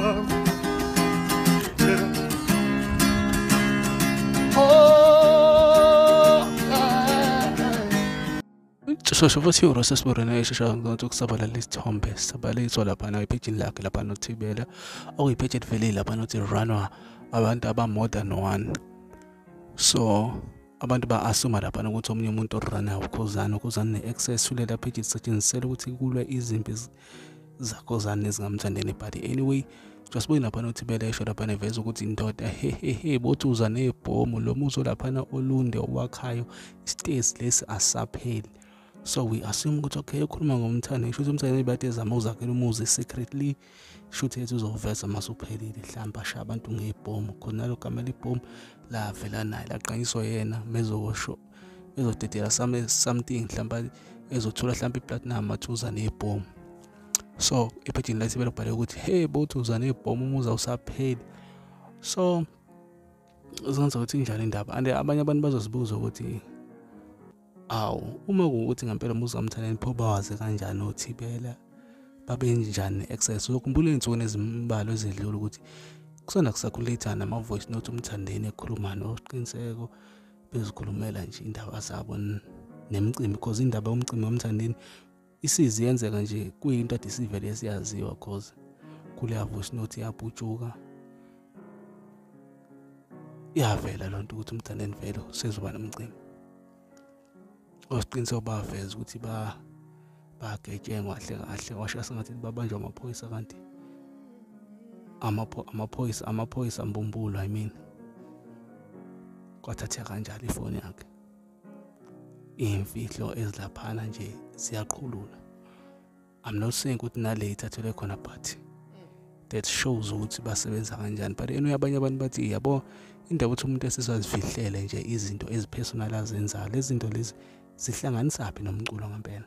Oh, Shosho futhi uRosa Siborena eshesha ngathi ukusabalala isithombe sabaliswa laphana ephejini lakhe laphana uThibela okuyipheji elivelile laphana uthi runwa abantu aba more than one. So abantu ba-asuma laphana ukuthi omunye umuntu oranayo uKhuzani, uKhuzani ne-access kulela pheji lisetshenzisela ukuthi kulwe izimpi zaKhuzani ezingamthandeni. But anyway, jasibone laphana uThibela esho laphana eveza ukuthi indoda hehehe bothi uza nebhomu lo muzi laphana olunde owakhayo isitezi lesi asapheli. So we assume ukuthi okay ukhuluma ngomthando, shuthi umthando bathi ezama uzakhela umuzi secretly, shuthi ethi uzoveza masuphelile mhlawumbe asha abantu ngebhomu khona lo gama lebhomu lavela naye laqanyiswa yena mezosho ezodedela something mhlawumbe ezothola mhlawumbe iplatinum athuza nebhomu. So ephejini lathi belobhale ukuthi hey bothi uza nebhomu umuzi awusapheli. So zenza ukuthi injani indaba, and abanye abantu bazozibuza ukuthi awu uma kuwukuthi ngempela umuzi kaMthandeni pho bawazi kanjani oThibela, babenjani ne-access. Uzokhumbula ey'nsukwini ezimbalwa ezedlule ukuthi kusanda kusakhulethana nama-voice note uMthandeni ekhuluma noQiniseko bezikhulumela nje indaba zabo nemicimbi, because indaba yomcimbi kaMthandeni isizi yenzeka nje kuyinto ade sivele siyaziwa, cause kuleya voice note yaputshuka yavela lonto ukuthi uMthandeni vele usezoba nomcimbi. Osiqiniseko baveza ukuthi bagetshengwa kahle kahle, washo sengathi babanjwa amaphoyisa kanti amaphoyisa ambumbulu, I mean kwathatheka kanjalo ifoni yakhe. Iy'mfihlo ezilaphana nje ziyaqhulula. I'm not saying ukuthi nale ithathelwe khona, but that shows ukuthi basebenza kanjani. But anyway abanye abantu bathi yabo indaba ukuthi umuntu esisazifihlele nje izinto ezipersonal azenzayo, lezi zinto lezi zihlanganisaphi nomculo ngempela.